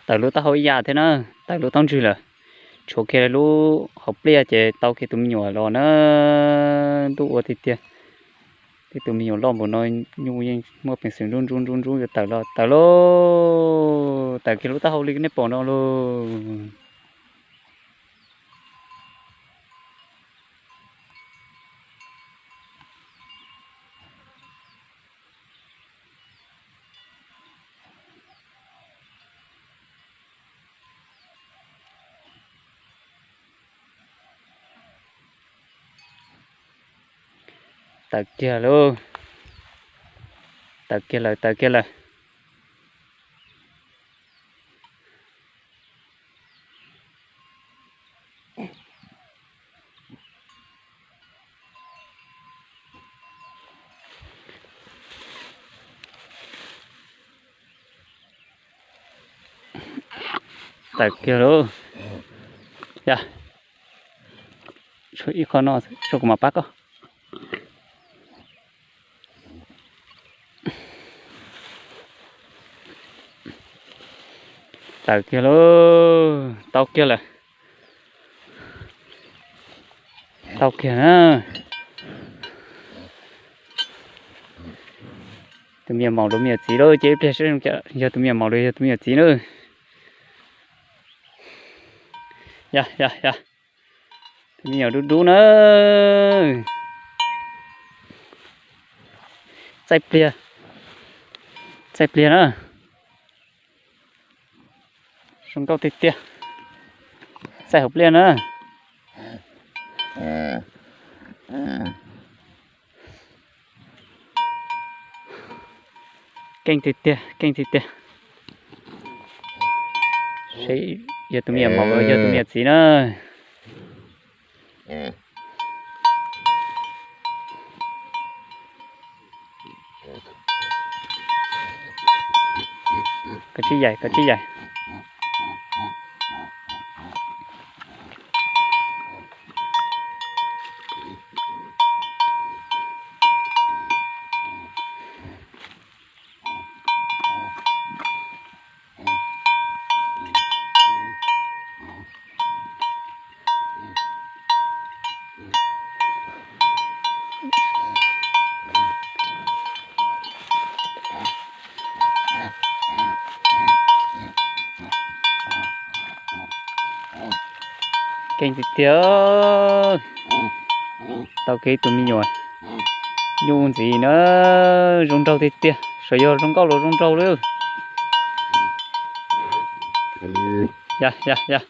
Tawm lub taub hau ib yam thiab na, tawm lub taub ntswg lawm. Tshuav kiag lub hauv pliaj ces tau kiag tus me nyuam los na. Ntuj ua tiag tiag. Tej tus me nyuam loj npaum no, nyuj yeej muaj peev xwm ntsub ntsub ntsub ntsub yuav tawm los tawm lauj. Tawm kiag lub taub hau li nej pom no lauj. Tawm kiag lauj. Tawm kiag lawm, tawm kiag lawm. Tawm kiag lauj. Yog, tshuav ib qho no, tshuav kuv mam pab koj. Tawm kiag lauj, tau kiag lawm. Tau kiag na. Tus me nyuam maum los me nyuam txiv lauj, ces ib pliag saib yog tus me nyuam maum los yog tus me nyuam txiv na. Yog, yog, yog. Tus me nyuam dub dub na. Txaij pliag. Txaij pliag na. Zoo nkauj tiag tiag. Txaij hauv pliaj na. Keej tiag tiag, keej tiag tiag. Seb yog tus me nyuam maum los yog tus me nyuam txiv na. Koj tsib yaim, koj tsib yaim. Keej tiag tiag. Tau kiag tus me nyuam nyuj ntxiv na, zoo nraug tiag tiag, xyov yog zoo nkauj los zoo nraug li. Ya ya ya.